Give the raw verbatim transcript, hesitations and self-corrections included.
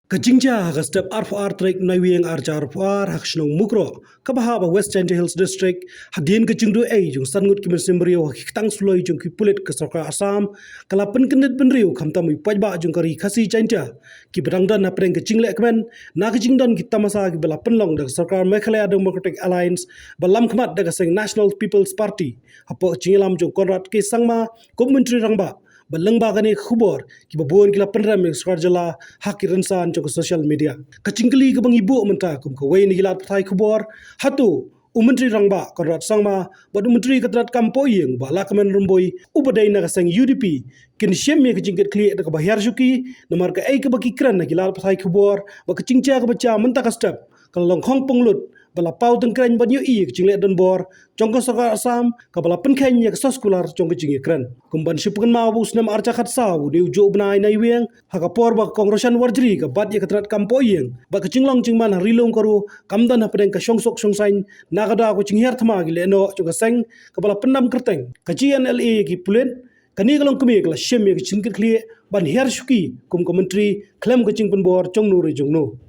Ka jingjia ha ka step arphew ar tarik Naiwieng arhajar arphew ar ha ka shnong Mukroh, kaba hap ha West Jaintia Hills District, hadien ka jingduh ei jong san ngut ki mynsiem briew ha ki ktang suloi jong ki pulit ka sorkar Assam, ka la pynkyndit bynriew khamtam u paidbah jong ka ri Khasi Jaintia, kiba dang don hapdeng ka jinglehkmen na ka jingdon ki tamasa kiba la pynlong da ka sorkar Meghalaya Democratic Alliance ba lamkhmat da ka seng National People's Party, hapoh ka jingïalam jong Conrad K Sangma kum u Myntri Rangbah. Bad lyngba kane ka khubor, kiba bun ki la pynrem ïa ka sorkar jylla ha ki rynsan jong ka social media. Ka jingkylli kaba ngi buh mynta kum kawei na ki lad pathai khubor, hato u Myntri Rangbah Conrad Sangma bad u Myntri ka tnat kam poh ïing Bah Lahkmen Rymbui, uba dei na ka seng U D P, kin shim ïa ka jingkitkhlieh da kaba hiar shuki namar kaei kaba ki kren ha ki lad pathai khubor ba ka jingjia kaba jia mynta ka step ka la long khongpong lut, ba la paw tyngkreiñ ban ïohi ïa ka jingleh donbor jong ka sorkar Assam, kaba la pynkheiñ ïa ka soskular jong ka jingïakren. Kum ban shu pynkynmaw ba u snem arhajar khatsaw, une u juh u bnai Naiwieng, ha ka por ba ka Kong Roshan Warjri ka bat ïa ka tnat kam poh ïing, bad ka jinglong jingman ha Ri Lum ka ruh kam don hapdeng ka shongsuk shongsaiñ na ka daw ka jinghiar thma ki lehnoh jong ka seng, kaba la pyndam kyrteng ka G N L A ïa ki pulit. Kane ka longkmie ka la shim ïa ka jingkitkhlieh ban hiar shuki kum ka Myntri khlem ka jingpynbor jongno re jongno.